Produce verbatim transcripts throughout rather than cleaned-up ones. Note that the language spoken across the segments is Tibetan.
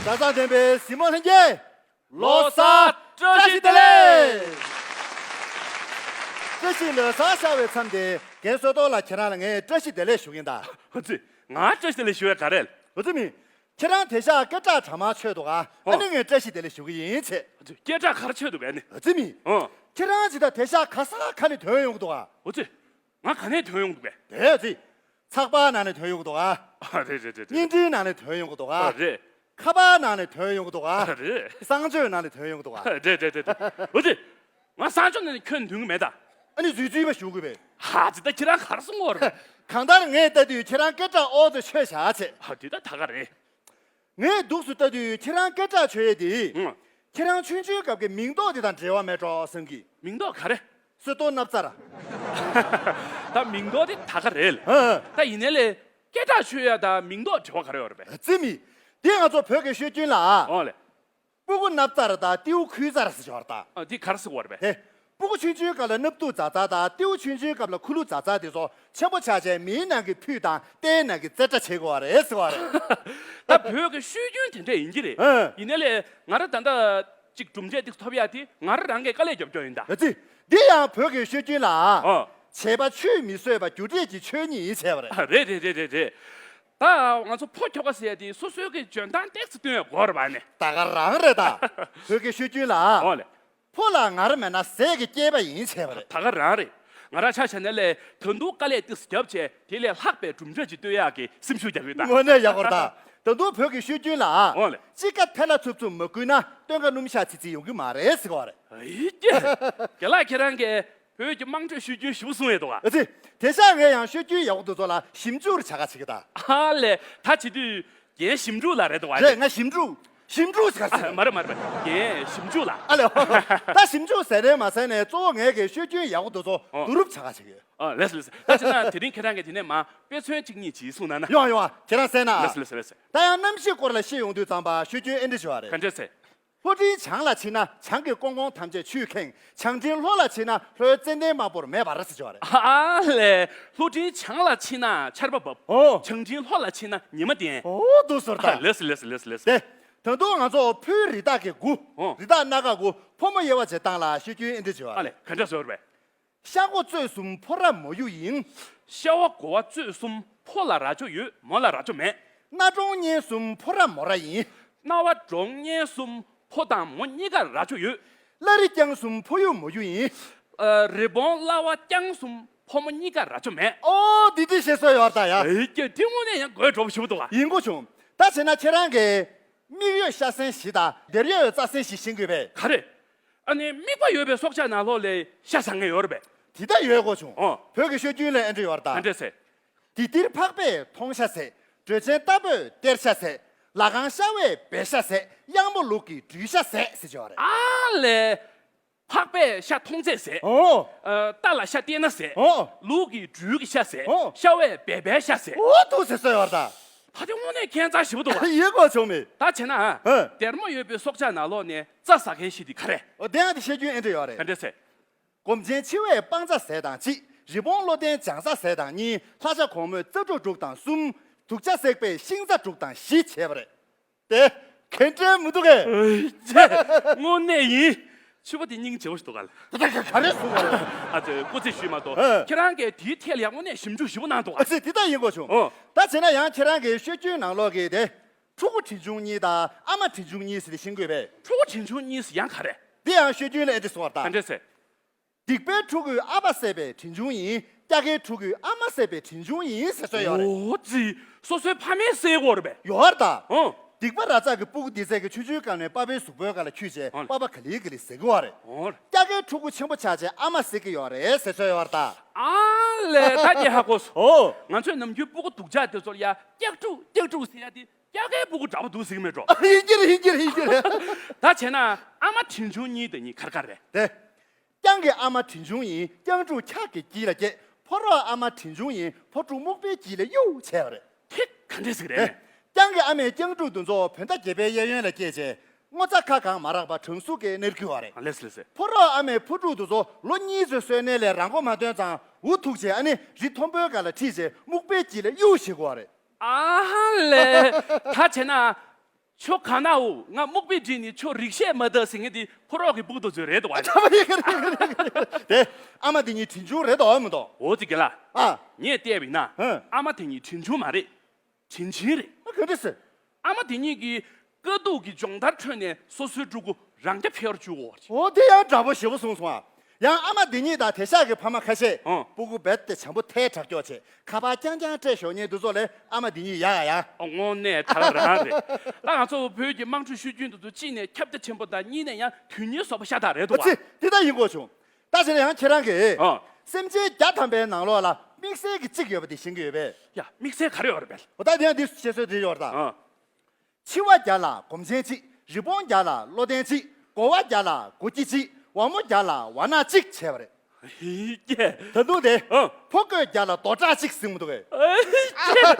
གྲྭ་ཚང་བདེན་པའི་གཟིགས་མོ་ལྷན་རྒྱས། ལོ་གསར་བཀྲ་ཤིས་བདེ་ལེགས། བཀྲ་ཤིས་ལོ་གསར་ཤར་བའི་མཚམས་དེ། རྒན་བསོད་རྡོར་ལགས། ཁྱེད་རང་ལ་ངས་བཀྲ་ཤིས་བདེ་ལེགས་ཞུ་གིན་ད། ཨ་ཙི། ང་བཀྲ་ཤིས་བདེ་ལེགས་ཞུ་ཡ་ག་རེ། ཨ་ཙི་མི། ཁྱེད་རང་དེ་ཤག་སྐད་གྲགས་གྲ་མ་ཆོད་འདུག་ཨ། ཨ་ཨོ། ནི་ངས་བཀྲ་ཤིས་བདེ་ལེགས་ཞུ་གི་ཡིན་ཚེ། ཨ་ཙི། སྐད་གྲགས་ག་རེ་ཆོད་འདུག་གས་ནི། ཨ་ཙི་མི། ཨོ། ཁྱེད་རང་ཅི་ད་དེ་ཤག་ག་ས་ག་ནས་ཐོན་ཡོང་གི་འདུག་ཨ། ཨ་ཙི། ང་ག་ནས་ཐོན་ཡོང་གི་འདུག་གས། དེ་ཨ་ཙི། ཚགས་པར་ནང་ནས་ཐོན་ཡོང་གི་འདུག་ཨ། ཨ་རེད་རེད་རེད་རེད། བརྙན་འཕྲིན་ནང་ནས་ཐོན་ཡོང་གི་འདུག་ཨ། ཨ་རེད། ཁ་པར་ནང་ནས་ཐོན་ཡོང་གི་འདུག་ཨ། ཨ་རེད། གསང་སྤྱོད་ནང་ནས་ཐོན་ཡོང་གི་འདུག་ཨ། ཨ་རེད་རེད་རེད་རེད། འོ་དེ། ང་གསང་སྤྱོད་ནང་ནས་ཁྱོན་ཐོན་གི་མེད་ད། ཨ་ནི་རྫུས་རྫུས་པ་ཞུ་དགོས་པས། ཧ་ཅི་ད་ཁྱེད་རང་ག་རེ་གསུང་གི་ཡོད་རེད་པས། གང་ལྟར་ངས་ལྟ་དུས་ཁྱེད་རང་སྐད་གྲགས་ཨོ་ཙི་ཆོད་བཞག་ཚེ། ཧ་དེ་ད་ད་ག་རེད། ངས་འདུག་སུ་ལྟ་དུས་ཁྱེད་རང་སྐད་གྲགས་ཆོད་ཡས་དེ། ཨང་། ཁྱེད་རང་ཆུང་ཆུང་སྐབས་ཀྱི་མིང་འདོགས་དེ་དང་འབྲེལ་བ་མེད་འགྲོ་བསམ་གི། མིང་འདོགས་ག་རེ། བསོད་རྡོར་སྣབས་ཚ་ར། ད་མིང་འདོགས་དེ་ད་ག་རེད་ལ། ཨ་ཨ། ད་ཡིན་ནའི་ལས། སྐད་གྲགས་ཆོད་ཡ་དང་མིང་འདོགས་འབྲེལ་བ་ག་རེ་ཡོད་རེད་པས། ཨ་ཙི་མི། འདི་ང་ཚོ་བོད་ཀྱི་ཤོད་རྒྱུན་ལ། ཨོ་ལེ། སྤུ་གུ་སྣབས་ཚ་ར་དང་ཏེའུ་ཁུ་ཚ་ར་ཟེར་ཞོར་དང་། ཨ་འདི་ག་རེ་ཟེར་བ་རེད་པས། དེ། སྤུ་གུ་ཆུང་ཆུང་སྐབས་ལ་སྣབས་དུག་ཛ་ཛ་དང་ཏེའུ་ཆུང་ཆུང་སྐབས་ལ་ཁུ་ལུ་ཛ་ཛ་དེ་ཚོ་ཆེན་པོ་ཆགས་བྱས་མིའི་ནང་གི་ཕུད་དང་རྟའི་ནང་གི་རྩེ་གྲ་བྱེད་དགོས་པ་རེད་ཟེར་བ་རེད། ད་བོད་ཀྱི་ཤོད་རྒྱུན་དེ་འདྲས་ཡིན་གྱི་རེད། ཨ། ཡིན་ནའི་ལས་ང་རང་ད་ལྟ་ཅིག་གྲུབ་འབྲས་ཏིག་ཐོབ་ཡ་དེ་ང་རང་རང་གིས་དཀའ་ལས་རྒྱབ་སྐྱོར་ཡིན་ད། ཨ་ཙི། འདི་ཡང་བོད་ཀྱི་ཤོད་རྒྱུན་ལ། ཨ། བྱས་པ་ཆུད་མི་ཟོས་པ་རྒྱུ་འབྲས་ཀྱི་ཆོས་ཉིད་ཡིན་བྱས་པ་རེད། ཨ་རེད་རེད་རེད་རེད་རེད། ད་ང་ཚོ་ཕོ་ཁྱོ་ག་ཟེར་ཡ་དེ་སོ་སོའི་གི་འཇོན་ཐང་ཏོག་ཙམ་སྟོན་ཡ་དགོས་རེད་པ་ནི། ད་ག་རང་རེད་ད། བོད་ཀྱི་ཤོད་རྒྱུན་ལ། ཨོ་ལེ། ཕོ་ལ་ངར་མེད་ན་ཟས་ཀྱི་སྐྱེས་པ་ཡིན་བྱས་པ་རེད། ད་ག་རང་རེད། ང་རང་ཆ་བཞག་ན་ལས་ད་དུང་དཀའ་ལས་ཏོག་ཙམ་རྒྱབ་བྱས་དེ་ལས་ལྷག་པའི་གྲུབ་འབྲས་ཅིག་སྟོན་ཡག་གི་སེམས་ཤུགས་རྒྱག་གི་ཡོད་ད། དངོས་གནས་ཡག་པོ་རེད་ད། ད་དུང་བོད་ཀྱི་ཤོད་རྒྱུན་ལ། ཨོ་ལེ། དཔྱིད་ཀ་ཐལ་ལ་འཚུབ་འཚུབ་མ་བསྐུལ་ན་སྟོན་ཁ་སྣུམ་ཤ་ཚིལ་ཚིལ་ཡོང་གི་མ་རེད་ཟེར་བ་རེད། ཨི་ཀྱེ། རྒན་ལགས་ཁྱེད་རང་གིས་བོད་ཀྱི་དམངས་ཁྲོད་ཤོད་རྒྱུན་ཞིབ་གསུང་ཡས་འདུག་ག། ཨ་ཙི། དེང་སང་ངས་ཡང་ཤོད་རྒྱུན་ཡག་པོ་འདུག་ཚོ་ལ་ཞིབ་འཇུག་རེ་བྱ་ག་བྱེད་ཀྱི་ད། ཨ་ལས་ད་བྱེད་དུས་རྒན་ཞིབ་འཇུག་ལ་རེད་འདུག་ག། རེད། ང་ཞིབ་འཇུག་ཞིབ་འཇུག་ཟེར་ག་ཟེར། ཨ་མ་རེད་མ་རེད་མ་རེད། རྒན་ཞིབ་འཇུག་ལ། ཨ་ལས། ད་ཞིབ་འཇུག་ཟེར་རེད་མ་ཟེར་ནས་གཙོ་བོ་ངས་གི་ཤོད་རྒྱུན་ཡག་པོ་འདུག་ཚོ་ཨོ། བསྡུ་རུབ་བྱ་ག་བྱེད་ཀྱི་ཡོད། ཨ་ལས་སོ་ལས་སོ། ད་བྱས་ན་དེ་རིང་ཁྱེད་རང་གིས་དེ་ནས་མ་དཔེ་མཚོན་གཅིག་གཉིས་ཅིག་གསུང་གནང་ན། ཡོང་ཡོང་། ཁྱེད་རང་གསན་ན། ལས་སོ་ལས་སོ་ལས་སོ། ད་ཡང་གནམ་གཤིས་སྐོར་ལ་བཤད་ཡོང་དུས་ཙམ་པ་ཤོད་རྒྱུན་ཨེ་འདྲ་ཞུ་བ་རེད། ག་འདྲས་ཟེར། ལྷོ་སྤྲིན་བྱང་ལ་ཕྱིན་ན་བྱང་གི་ཀོང་ཀོང་ཐམས་ཅད་ཆུས་ཁེངས། བྱང་སྤྲིན་ལྷོ་ལ་ཕྱིན་ན་ལྷོའི་ཙན་དན་དམར་པོར་མེ་འབར་ཟེར་ཞོར་རེད། ཨ་ལས། ལྷོ་སྤྲིན་བྱང་ལ་ཕྱིན་ན་ཆར་པ་འབབ། ཨོ། བྱང་སྤྲིན་ལྷོ་ལ་ཕྱིན་ན་ཉི་མ་བསྟན། ཨོ་འདུག་ཟེར་ད། ལེས་ལེས་ལེས་ལེས། དེ། ད་དུང་ང་ཚོ་ཕོའི་རི་དྭགས་ཀྱི་དགུ། ཨོ། རི་དྭགས་སྣ་ཁ་དགུ་ཕོ་མོ་དབྱེ་བ་བྱེད་སྟངས་ལ་ཤོད་རྒྱུན་ཨེ་འདྲ་ཞུ་བ། ཨ་ལས་ག་འདྲ་ཟེར་བས། ཤ་མགོ་བཙོས་གསུམ་ཕོ་ར་མོ་ཡུ་ཡིན། ཤ་བ་མགོ་བ་བཙོས་གསུམ་ཕོ་ལ་རྭ་ཅོ་ཡོད་མོ་ལ་རྭ་ཅོ་མེད། སྣ་གྲོང་གཉན་གསུམ་ཕོ་ར་མོ་ར་ཡིན། སྣ་བ་གྲོང་གཉན་གསུམ་ཕོ་དང་མོ་གཉིས་ཀར་རྭ་ཅོ་ཡོད། བླ་རི་རྐྱང་གསུམ་ཕོ་ཡུ་མོ་ཡུ་ཡིན། ཨ། རི་བོང་གླ་བ་རྐྱང་གསུམ་ཕོ་མོ་གཉིས་ཀར་རྭ་ཅོ་མེད། ཨོ་འདི་འདི་ཤེས་སོ་ཡོད་ད་ཡ། ཨེ་ཀྱེ་དེ་དངོས་གནས་ཡང་དགོད་བྲོ་པོ་ཞིག་འདུག་ག། ཡིན་གོ་བྱུང་། ད་བྱས་ན་ཁྱེད་རང་གིས་མིག་ཡོད་ཤ་ཟན་བཞི་དང་སྡེར་ཡོད་རྩྭ་ཟན་བཞི་ཤེས་དགོས་པས། ག་རེ། ཨ་ནི་དམིགས་པ་ཡོད་པའི་སྲོག་ཆགས་ནང་ལོགས་ལས་ཤ་ཟ་མཁན་ཡོད་རེད་པས། དེ་ལྟ་ཡོད་གོ་བྱུང་། ཨོ། བོད་ཀྱི་ཤོད་རྒྱུན་ལས་ཨེ་འདྲ་ཡོད་རེད་ད། ག་འདྲས་ཟེར། དེ་ལྟར་ཕག་པས་མཐོང་ཤ་ཟད། འགྲོས་ཆེན་རྟ་ཕོས་སྟེར་ཤ་ཟད། ལ་ཁང་ཤ་བས་སྦལ་ཤ་ཟད། གཡང་མོ་ལུག་གིས་སྦྲུལ་ཤ་ཟད་ཟེར་ཅིག་ཡོད་རེད། ཨ་ལས། ཕག་པས་ཤ་མཐོང་ཚད་ཟད། ཨོ། ཨ། རྟ་ལ་ཤ་སྟེར་ན་ཟད། ཨོ། ལུག་གིས་སྦྲུལ་གྱི་ཤ་ཟད། ཨོ། ཤ་བས་སྦལ་པའི་ཤ་ཟད། ཨོ་འདུག་ཟེར་སོ་ཡོད་རེད་ད། ད་དེ་དངོས་གནས་ཁྱད་མཚར་ཞེ་པོ་འདུག་ག། ཡིན་གོ་བྱུང་མེད། ད་བྱས་ན། ཨ། སྡེར་མོ་ཡོད་པའི་སྲོག་ཆགས་ནང་ལོགས་ནས་རྩྭ་ཟ་མཁན་ཞིག་དེ་ག་རེ། ཨོ་དེ་ཡང་དེ་བཤད་རྒྱུན་ཨེ་འདྲ་ཡོད་རེད། ག་འདྲས་ཟེར། སྒོམ་ཆེན་འཆི་བས་སྤང་རྩྭ་ཟས་དང་གཅིག། རི་བོང་བློ་ལྡན་ལྗང་རྩྭ་ཟས་དང་གཉིས། ལྷ་བྱ་གོང་མོས་རྩྭ་ཕྲུག་དྲུག་དང་གསུམ། དུག་ཆ་བསྲེགས་པས་ཤིང་རྩྭ་དྲུག་དང་བཞི་བྱས་པ་རེད། དེ་ག་འདྲས་མི་འདུག་གས། ཨེ་ཅེ། དངོས་གནས་ཡིན། ཕྱུ་པ་དེ་སྙིང་རྗེ་པོ་ཞིག་འདུག་ག་ལ། ད་ལྟ་ག་རེ་གསུང་བ་རེད། ཨ་ཙི་སྐུ་ཚེ་ཞུས་མ་གཏོགས། ཨ། ཁྱེད་རང་གིས་དེའི་ཐད་ལ་ཡང་དངོས་གནས་ཞིབ་འཇུག་ཞིབ་པོ་གནང་འདུག་ག། ཨ་ཙི་དེ་ལྟ་ཡིན་གོ་བྱུང་། ཨོ། ད་བྱས་ན་ཡང་ཁྱེད་རང་གིས་ཤོད་རྒྱུན་ནང་ལོགས་ཀྱི་དེ། ཕྲུ་གུ་བྲིན་ཆུང་གཉིས་དང་ཨ་མ་བྲིན་ཆུང་གཉིས་ཟེར་ཏེ་ཤེས་དགོས་པས། ཕྲུ་གུ་བྲིན་ཆུང་གཉིས་ཟེར་ཡང་ག་རེ། འདི་ཡང་ཤོད་རྒྱུན་ལ་ཨེ་འདྲ་གསུང་བ་དང་། ག་འདྲས་ཟེར། སྡིག་པའི་ཕྲུ་གུས་ཨ་ཕ་བསད་པའི་བྲིན་ཆུང་ཡིན། སྐྱ་ཀའི་ཕྲུ་གུས་ཨ་མ་བསད་པའི་བྲིན་ཆུང་ཡིན་ཟེར་སྲོལ་ཡོད་རེད། ཨོ་ཙི། སོ་སོའི་ཕ་མས་བསད་ཡོད་རེད་པས། ཡོད་རེད་ད། ཨོ། སྡིག་པ་ར་ཙག་གི་སྤུ་གུ་འདི་ཚད་ཀྱི་ཆུང་ཆུང་སྐབས་ནས་པ་ཕའི་གཟུགས་པོའི་སྒང་ལ་འཁྱུད་བྱས། ཨོ། པ་ཕ་ག་ལེ་ག་ལེ་ཟེར་གི་ཡོད་རེད། ཨོ། སྐྱ་ཀའི་ཕྲུ་གུ་ཆེན་པོ་ཆགས་བྱས་ཨ་མ་བསད་ཀྱི་ཡོད་རེད་ཟེར་སྲོལ་ཡོད་རེད་ད། ཨ་ལས་ད་ངས་ཧ་གོ་སོང་། ཨོ། ང་ཚོས་ནམ་རྒྱུན་སྤུ་གུ་སྡུག་ཅག་དེ་ཚོར་ཡ་སྐྱག་ཕྲུག་སྐྱག་ཕྲུག་ཟེར་ཡ་དེ་སྐྱ་ཀའི་སྤུ་གུ་འདྲ་པོ་འདུག་ཟེར་གི་མེད་འགྲོ། ཡིན་གྱི་རེད་ཡིན་གྱི་རེད་ཡིན་གྱི་རེད། ད་བྱས་ན་ཨ་མ་བྲིན་ཆུང་གཉིས་དེ་གཉིས་ག་རེ་ག་རེ་རེད། དེ། རྐྱང་གི་ཨ་མ་བྲིན་ཆུང་ཡིན། རྐྱང་ཕྲུག་འཁྱག་གི་དཀྱིལ་ལ་སྐྱེས། ཕོ་རོག་ཨ་མ་བྲིན་ཆུང་ཡིན། ཕོ་ཕྲུག་སྨུག་པའི་དཀྱིལ་ལ་གཡུག་བྱས་པ་རེད། ཧེ། ག་འདྲས་ཟེར་གི་རེད། རྐྱང་གི་ཨ་མས་རྐྱང་ཕྲུག་དེ་ཚོ་བོད་ཟླ་བརྒྱད་པའི་གཡས་གཡོན་ལ་སྐྱེས་རྗེས་སྔོ་རྩྭ་ཁ་གང་མ་རག་པར་གྲང་ཟུག་གིས་མནར་གྱི་ཡོད་རེད། ལེས་ལེས། ཕོ་རོག་ཨ་མས་ཕོ་ཕྲུག་དེ་ཚོ་ལོ་གཉིས་ཙམ་གསོས་ནའི་ལས་རང་མགོ་མ་ཐོན་ཙང་འུ་ཐུག་རྗེས་ཨ་ནི་རི་མཐོན་པོའི་སྒང་ལ་ཁྲིད་རྗེས་སྨུག་པའི་དཀྱིལ་ལ་གཡུག་བྱེད་ཀྱི་ཡོད་རེད། ཨ་ཧ་ལས། ད་བྱས་ན། ཁྱོད་ག་ན་འོ། ང་སྨུག་པའི་སྒྲིག་ནས་ཁྱོད་རིག་ཤེས་མ་དག་ཟེར་མཁན་དེ་ཕོ་རོག་གི་སྤུ་གུ་དེ་ཚོ་རེད་འདུག་བ། ད་མ་ཡིན་གི་རེད་གི་རེད་གི་རེད། དེ་ཨ་མ་དེ་གཉིས་དྲིན་ཆུང་རེད་དོ་མི་འདུག་འོ་ཙི་གི་ལ། ཨ། ངས་བལྟས་པ་ཡིན་ན། ཧུམ། ཨ་མ་དེ་གཉིས་དྲིན་ཆུང་མ་རེད། དྲིན་ཆེན་རེད། ཨ། ག་འདྲ་ཟེར། ཨ་མ་དེ་གཉིས་ཀྱིས་དཀའ་སྡུག་གི་སྦྱོང་བརྡར་ཁྲོད་ནས་སོ་སོའི་ཕྲུ་གུ་རང་རྐྱ་འཕེར་བཅུག་འོ། འོ་དེ་ཡང་འདྲ་པོ་ཞེ་པོ་གསུངས་སོང་ཨ། ཡང་ཨ་མ་འདི་གཉིས་དང་དེ་ཤག་གི་ཕ་མ་ཁ་ཤས། ཨང་། སྤུ་གུ་རྦད་དེ་བྱམས་པོ་ཐལ་དྲགས་སྐྱོ་བྱས་ཁ་པར་རྐྱང་རྐྱང་སྤྲད་ཞོག་ཉེ་དུ་ཚོ་ལས་ཨ་མ་འདི་གཉིས་ཡག་ཡག་ཡ། ཨ། དངོས་གནས་དྲག་རང་རེད། ད་ང་ཚོ་བོད་ཀྱི་དམངས་ཁྲོད་ཤོད་རྒྱུན་དུ་གཅིག་ནས་ཁྱབ་རྒྱ་ཆེན་པོ་དང་གཉིས་ནས་ཡང་དོན་སྙིང་ཟབ་པོ་ཤ་སྟག་རེད་འདུག་བ། ཨ་ཙི། དེ་ལྟར་ཡིན་དགོས་བྱུང་། ད་ཕྱིར་ཡང་ཁྱེད་རང་གིས། ཨང་། སེམས་ཅན་བརྒྱ་ཐམ་པའི་ནང་ལོགས་ལ་དམིགས་བསལ་གྱི་གཅིག་ཡོད་པ་དེ་ཤེས་ཀྱི་ཡོད་པས། ཡ། དམིགས་བསལ་ག་རེ་ཡོད་རེད་པས། འོ་ད་དེ་ཡང་འདི་བཤད་སྲོལ་དེ་ཡོད་རེད་ད། ཨང་། འཆི་བ་བརྒྱ་ལ་སྒོམ་ཆེན་གཅིག་རི་བོང་བརྒྱ་ལ་བློ་ལྡན་གཅིག་གོ་བ་བརྒྱ་ལ་གོ་སྐྱིད་གཅིག་ཝ་མོ་བརྒྱ་ལ་ཝ་ནག་གཅིག་བྱས་པ་རེད། ཧི་ཀྱེ། ད་དུང་དེ། ཨ། ཕོ་རྒོད་བརྒྱ་ལ་རྡོ་བྲག་གཅིག་ཟིན་མི་འདུག་གས། ཨེ་ཀྱེ།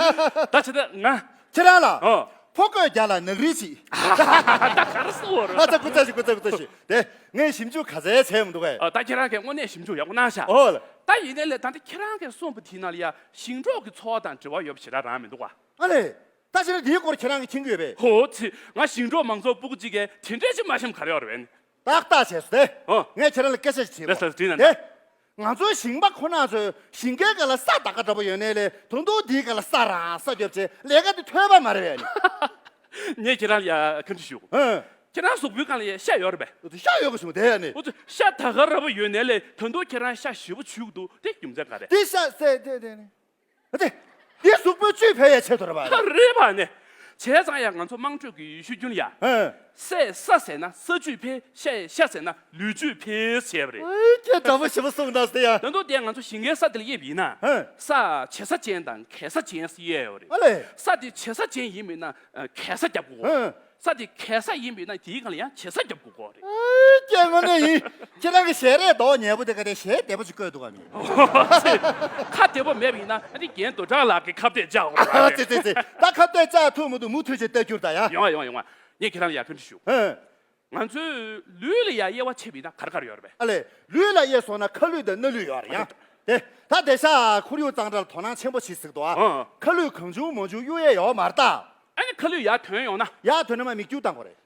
ད་ཆ་ད་ང་། ཁྱེད་རང་ལ། ཨ། ཕོ་རྒོད་བརྒྱ་ལ་ནག་རིལ་གཅིག་ད་ག་རེ་གསུང་བ་རེད། ཨ་ཙི། སྐུ་ཚ་ཞིག་སྐུ་ཚ་སྐུ་ཚ་ཞིག་དེ་ངས་ཞིབ་འཇུག་ག་ཚད་བྱས་མི་འདུག་གས། ཨ། ད་ཁྱེད་རང་གིས་དངོས་གནས་ཞིབ་འཇུག་ཡག་པོ་གནང་ཤག་འོ་ལ། ད་ཡིན་ནའི་ལས་ད་ལྟ་ཁྱེད་རང་གིས་གསུངས་པ་དེའི་ནང་ལ་ཡ་ཞིང་འབྲོག་གི་འཚོ་བ་དང་འབྲེལ་བ་ཡོད་པ་ཞེ་དྲག་རང་མི་འདུག་ག། ཨ་ལས། ད་ཕྱིར་འདིའི་སྐོར་ཁྱེད་རང་གིས་མཁྱེན་གྱི་ཡོད་པས། ཧོ་ཙི། ང་ཞིང་འབྲོག་མང་ཚོགས་སྤུ་གུ་གཅིག་གིས་དེ་འདྲས་ཅིག་མ་ཤེས་ག་རེ་ཡོད་རེད་པས། ཏག་ཏག་བྱས་སོང་སྟེ། ཨོ། ངས་ཁྱེད་རང་ལ་སྐད་ཆ་ཞིག་དྲིས་པ། ལགས་སོ། དྲིས་ན། དེ། ང་ཚོའི་ཞིང་པ་ཁོ་ན་ཚོས་ཞིང་ཁའི་སྒང་ལ་ས་ད་ག་འདྲ་པོ་ཡོད་ནའི་ལས་ད་དུང་འདིའི་སྒང་ལ་ས་རང་ས་རྒྱོབ་བྱས་ལས་ཀ་དེ་ཐོས་པ་མ་རེད་པས། ངས་ཁྱེད་རང་ལ་ཡ་བཀའ་འདྲི་ཞུ། ཨ། ཁྱེད་རང་གཟུགས་པོའི་སྒང་ལ་ཡ་ཤ་ཡོད་རེད་པས། ཤ་ཡོད་གི་བྱུང་དེ་ནི། འོ་ཙི། ཤ་ད་ག་འདྲ་པོ་ཡོད་ནའི་ལས་ད་དུང་ཁྱེད་རང་ཤ་ཞེ་པོ་བྱུག་འདུག་དེ་རྒྱུ་མཚན་ག་རེ། དེ་ཤ་ཟེར་དེ་དེ་ནི། ཨ་ཙི། འདི་གཟུགས་པོའི་བཅུད་འཕེལ་ཡའི་ཆེད་དུ་རེད་པ། རེད་པ་ནི། བྱས་ཙང་ཡང་ང་ཚོ་དམངས་ཁྲོད་ཀྱི་ཤོད་རྒྱུན་ལ་ཡ། ཨ། སས་ས་ཟེར་ན་ས་བཅུད་འཕེལ། ཤ་ཡས་ཤ་ཟེར་ན་ལུས་བཅུད་འཕེལ་ཟེར་བ་རེད། ཨེ་ཀྱེ། འདྲ་པོ་ཞེ་པོ་གསུངས་ད་ཟེར་ཡ། ད་དུང་དེ་ང་ཚོ་ཞིང་ཁའི་ས་དེ་ལ་དབྱེ་བ་ཡིན་ན། ཨ། ས་བྱེ་ས་ཅན་དང་གས་ས་ཅན་ཟེར་དབྱེ་ཡོད་རེད། ཨ་ལས། ས་དེ་བྱེ་ས་ཅན་ཡིན་པ་ཡིན་ན་གས་ས་རྒྱབ་དགོས། ཨ། ས་དེ་གས་ས་ཡིན་པ་ཡིན་ན་དེའི་སྒང་ལ་ཡང་བྱེ་ས་རྒྱབ་དགོས་ཀྱི་རེད། ཨེ་ཀྱེ། དངོས་གནས་ཡིན། ཁྱེད་རང་གི་ཞལ་རས་མདོག་ཉེས་པོ་དེ་ག་དེ་ཞལ་བདེ་པོ་ཅིག་བཀོད་འདུག་ག་མི། ཁ་བདེ་པོ་མེད་པ་ཡིན་ན་ཨ་ནི་རྒན་རྡོ་གྲགས་ལགས་ཀྱིས་ཁ་གཏད་བཅག་འོང་བ་རེད། ཙི་ཙི་ཙི། ད་ཁ་གཏད་བཅག་ཐུབ་མི་འདུག་མུ་མཐུད་ཅིག་ལྟ་རྒྱུར་ད་ཡ། ཡོང་བ་ཡོང་བ་ཡོང་བ། ངས་ཁྱེད་རང་ལ་ཡ་བཀའ་འདྲི་ཞུ། ཨེ། ང་ཚོའི་ལུས་ལ་ཡ་དབྱེ་བ་ཕྱེ་བ་ཡིན་ན་ག་རེ་ག་རེ་ཡོད་རེད་པས། ཨ་ལས། ལུས་ལ་དབྱེ་སོང་ན་ཁ་ལུད་དང་སྣ་ལུད་ཡོད་རེད་ཡ། དེ། ད་དེང་སང་ཁོར་ཡུག་གཙང་སྦྲ་ལ་དོ་སྣང་ཆེན་པོ་བྱེད་ཟེར་འདུག་ཨ། ཨ། ཁ་ལུད་གང་བྱུང་མང་བྱུང་གཡུག་ཡས་ཡོད་མ་རེད་ད། ཨ་ནི་ཁ་ལུད་ཡར་ཐོན་ཡོང་ན། ཡར་ཐོན་ན་མར་མིག་ཆུ་བཏང་དགོས་རེད།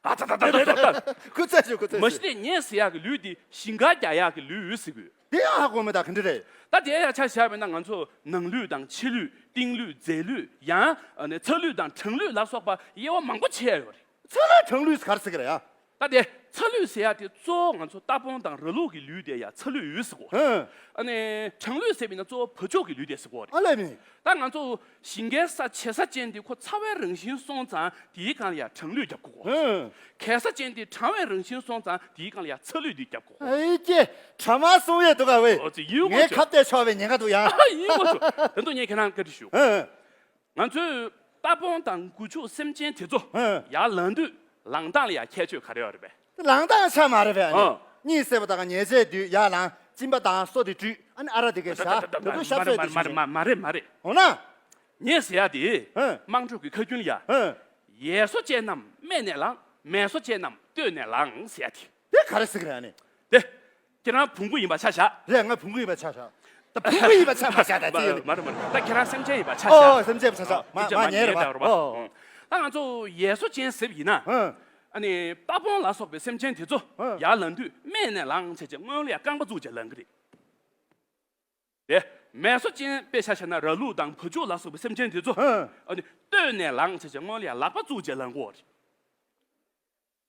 ཨ་ཙི་ཙི་ཙི་ཙི། སྐུ་ཚེ་ཞུ། སྐུ་ཚེ་ཞུ། མ་གཞི་དེ་ངས་ཟེར་ཡག་གི་ལུད་དེ་ཞིང་ཁ་རྒྱག་ཡག་གི་ལུད་ཟེར་གི་ཡོད། དེ་ཡང་ཧ་གོ་མེད་ད། ག་འདྲ་རེད། ད་དེ་ཡང་ཆ་བཞག་པ་ཡིན་ན་ང་ཚོ་ནང་ལུད་དང་ཕྱི་ལུད། གཏིང་ལུད་རྫས་ལུད། ཡང་ཨ་ནི་ཚ་ལུད་དང་གྲང་ལུད་ལ་སོགས་པ་དབྱེ་བ་མང་པོ་ཕྱེ་ཡ་ཡོད་རེད། ཚ་ལུད་གྲང་ལུད་ག་རེ་ཟེར་གི་རེད་ཡ། ད་དེ་ཚ་ལུད་ཟེར་ཡ་དེ་གཙོ་བོ་ང་ཚོ་རྟ་བོང་དང་ར་ལུག་གི་ལུད་དེ་ཡ་ཚ་ལུད་ཟེར་གོ། ཧུམ། ཨ་ནི་གྲང་ལུད་ཟེར་བ་ཡིན་ན་གཙོ་བོ་བ་ཕྱུགས་ཀྱི་ལུད་དེ་ཟེར་གོ་རེད། ཨ་ལས་མི། ད་ང་ཚོ་ཞིང་ཁའི་ས་བྱེ་ས་ཅན་དེ་ཁོ་ཚ་བའི་རང་བཞིན་སོང་ཙང་དེའི་སྒང་ལ་ཡ་གྲང་ལུད་རྒྱབ་དགོས་གོ། ཧུམ། གས་ས་ཅན་དེ་གྲང་བའི་རང་བཞིན་སོང་ཙང་དེའི་སྒང་ལ་ཡ་ཚ་ལུད་དེ་རྒྱབ་དགོས་གོ། ཨེ་ཀྱེ། གྲང་མ་གསུང་ཡས་འདུག་ག་ཝེ། ཨོ་ཙི། ཡིན་གོ། ངས་ཁ་གཏད་ཆོག་པའི་ཉེན་ཁ་འདུག་ཡ། ཨ། ཡིན་གོ་ཆོག་ད་དུང་ངས་ཁྱེད་རང་བཀའ་འདྲི་ཞུ། ཧུམ། ང་ཚོས་རྟ་བོང་དང་སྒོ་ཕྱུགས་སེམས་ཅན་དེ་ཚོ། ཧུམ། ཡར་ལངས་དུས་ལངས་སྟངས་ལ་ཡ་ཁྱད་ཆོས་ག་རེ་ཡོད་རེད་པས། ལངས་སྟངས་ཆ་མ་རེད་པས། ཨ་ནི། ཨ། གཉིད་སད་པ་དང་ཉལ་ཆས་དུས་ཡར་ལངས། གཅིན་པ་དང་སོ་དེ་བཀྲུས། ཨ་ནི་ཨ་རག་དེ་གས་བཞག་ད་དུང་ཤ་ཚོད་དེ་བྱས། མ་རེད། མ་རེད། མ་རེད། འོ་ན། ངས་ཟེར་ཡ་དེ། ཨ། དམངས་ཁྲོད་ཀྱི་ཁ་རྒྱུན་ལ་ཡ། ཨ། ཡས་སོ་ཅན་རྣམས་སྨད་ནས་ལངས། མས་སོ་ཅན་རྣམས་སྟོད་ནས་ལངས་ཟེར་ཡ་དེ། དེ་ག་རེ་ཟེར་གི་རེད་ཨ་ནི། དེ། ཁྱེད་རང་བོང་བུ་ཡིན་པ་ཆ་བཞག་རེད། ང་བོང་བུ་ཡིན་པ་ཆ་བཞག་ད་བོང་བུ་ཡིན་པ་ཆ་མ་བཞག་ད་ཅི་ཡིན། མ་རེད། མ་རེད། ད་ཁྱེད་རང་སེམས་ཅན་ཡིན་པ་ཆ་བཞག་ཨོ། སེམས་ཅན་ཡིན་པ་ཆ་བཞག་མ་མ་ཉལ་རེད་པ། ཨོ། ད་ང་ཚོ་ཡས་སོ་ཅན་ཟེར་བ་ཡིན་ན། ཨ། ཨ་ནི་རྟ་བོང་ལ་སོགས་པའི་སེམས་ཅན་དེ་ཚོ། ཨ། ཡར་ལངས་དུས་སྨད་ནས་ལངས་བྱས་བྱས་སྔོན་ལ་ཡ་རྐང་པ་བཙུགས་བྱས་ལངས་གི་རེད། དེ། མས་སོ་ཅན་དཔེ་ཆ་བཞག་ན་ར་ལུག་དང་བ་ཕྱུགས་ལ་སོགས་པའི་སེམས་ཅན་དེ་ཚོ། ཨ། ཨ་ནི་སྟོད་ནས་ལངས་བྱས་བྱས་སྔོན་ལ་ཡ་ལག་པ་བཙུགས་བྱས་ལངས་གོ་རེད།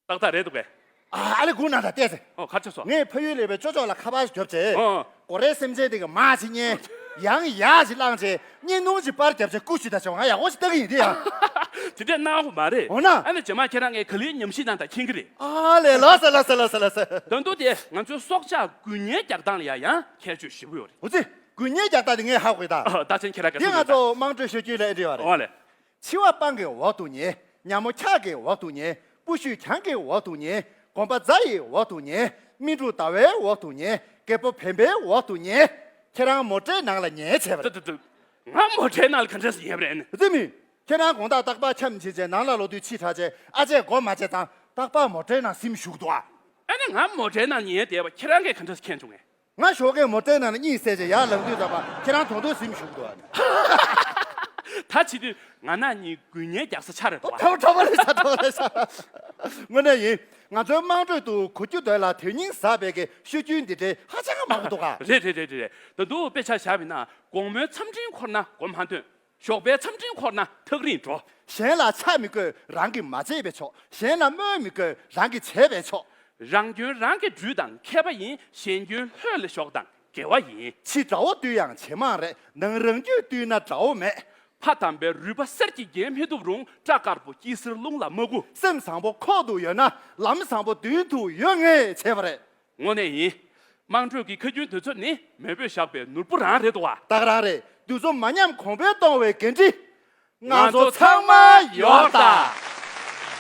ཏག་ཏག་རེད་འདུག་གས། ཨ། ཨ་ལས་སྒུག་ན་ད་བལྟས་ཟེར། ཨོ། ག་རེ་བྱས་སོང་། ངས་ཕ་ཡུལ་ལས་པའི་ཅོ་ཅོ་ལ་ཁ་པར་ཞིག་རྒྱོབ་བྱས། ཨོ། སྒོ་རའི་སེམས་ཅན་དེ་ག་མར་ཅིག་ཉན། ཡང་ཡར་ཅིག་བླངས་བྱས་བརྙན་ཐུང་ཅིག་པར་བརྒྱབ་བྱས་རྐུ་ཞིག་ད་བྱས། ང་ཡག་པོ་ཞིག་ལྟ་གི་ཡིན་དེ་ཡང་། དེ་འདྲས་གནང་དགོས་མ་རེད། འོ་ན། ཨ་ནི་རྗེས་མ་ཁྱེད་རང་ངའི་ག་ལེར་ཉམས་ཞིབ་གནང་དང་མཁྱེན་གི་རེད། ཨ་ལས། ལགས་སོ་ལགས་སོ་ལགས་སོ་ལགས་སོ། ད་དུང་དེ་ང་ཚོའི་སྲོག་ཆགས་རྒོལ་ངན་རྒྱག་སྟངས་ལ་ཡ་ཡང་ཁྱད་ཆོས་ཞེ་པོ་ཡོད་རེད། འོ་ཙི། རྒོལ་ངན་རྒྱག་སྟངས་དེ་ངས་ཧ་གོ་ཡོད་ད། ཨ། ད་ཕྱིན་ཁྱེད་རང་ག་འདི་ང་ཚོ་དམངས་ཁྲོད་ཤོད་རྒྱུན་ལ་ཨེ་འདྲ་བ་རེད། འོ་ལས། འཆི་བ་སྤང་གི་འོག་ཏུ་ཉལ། ཉ་མོ་འཁྱག་གི་འོག་ཏུ་ཉལ། སྤུ་ཤུད་གྱང་གི་འོག་ཏུ་ཉལ། གོམ་པ་རྫ་ཡི་འོག་ཏུ་ཉལ། སྨིན་དྲུག་ཟླ་བའི་འོག་ཏུ་ཉལ། རྒད་པོ་བེམ་པོའི་འོག་ཏུ་ཉལ། ཁྱེད་རང་མོ་ཊའི་ནང་ལ་ཉལ་བྱས་པ་རེད། ཏུ་ཏུ་ཏུ། ང་མོ་ཊའི་ནང་ལ་ག་འདྲས་སེ་ཉལ་བ་རེད། དེ་མིན། ཁྱེད་རང་དགོང་དག་རྟག་པར་འཁྱམས་བྱས་བྱས་ནང་ལ་ལོག་དུས་ཕྱི་དྲགས་བྱས་ཨ་ཅེ་སྒོ་མ་ཕྱེ་ཙང་རྟག་པར་མོ་ཊའི་ནང་སིམ་བཞུགས་འདུག་ཨ། ཨ་ནི་ང་མོ་ཊའི་ནང་ཉལ་བསྡད་པ་ཁྱེད་རང་གིས་ག་འདྲས་སེ་མཁྱེན་བྱུང་ངས། ང་ཞོགས་ཀས་མོ་ཊའི་ནང་ལ་གཉིད་སད་བྱས་ཡར་ལངས་དུས་ཙམ་པ་ཁྱེད་རང་དོང་དུ་སིམ་བཞུགས་འདུག་ཨ། ད་བྱེད་དུས་ང་ན་གཉིས་དགུན་ཉལ་རྒྱག་ས་ཆགས་རེད་དོ། གྲོགས་པོ་རེད་ཤག་གྲོགས་པོ་རེད་ཤག་དངོས་གནས་ཡིན། ང་ཚོའི་དམངས་ཁྲོད་དུ་གོ་རྒྱུ་འདོད་ལ་དོན་སྙིང་ཟབ་པའི་གི་ཤོད་རྒྱུན་འདི་འདྲའི་ཧ་ཅང་མང་པོ་འདུག་ག་རེད་རེད་རེད་རེད། ད་དུང་དཔེ་ཆ་བཞག་པ་ཡིན་ན། དགོང་མོའི་འཚམས་འཕྲིན་འཁོར་ན་སྒོ་མ་ཐོན། ཞོགས་པའི་འཚམས་འཕྲིན་འཁོར་ན་ཐག་རིང་འགྲོ། གཞན་ལ་ཆགས་མི་དགོས་རང་གིས་མ་བརྗེད་པས་ཆོག་གཞན་ལ་སྨོད་མི་དགོས་རང་གིས་བྱས་པས་ཆོག་རང་སྐྱོན་རང་གིས་འབྲུ་དང་མཁས་པ་ཡིན། གཞན་སྐྱོན་ལྷོད་ལ་ཞོག་དང་དགེ་བ་ཡིན། ཕྱི་དགྲ་བོ་བཏུལ་ཡང་ཇེ་མང་རེད། ནང་རང་རྒྱུད་བཏུལ་ན་དགྲ་བོ་མེད། ཕ་དམ་པའི་རུས་པ་གསེར་གྱིས་བརྒྱན་མི་ཐུབ་རུང་། སྐྲ་དཀར་པོ་སྐྱི་སེར་རླུང་ལ་མ་རྒུ། སེམས་བཟང་པོ་ཁོག་ཏུ་ཡོད་ན་ལམ་བཟང་པོ་མདུན་དུ་ཡོད་ངེས་བྱས་པ་རེད། དངོས་གནས་ཡིན། དམངས་ཁྲོད་ཀྱི་ཁ་རྒྱུན་དུས་ཚོད་ནི་མེས་པོས་བཞག་པའི་ནོར་བུ་རང་རེད་དོ། ད་ག་རང་རེད། དུས་ཚོད་མ་ཉམས་གོང་འཕེལ་གཏོང་བའི་འགན་འཁྲི། ང་ཚོ་ཚང་མ་ཡོད་ད།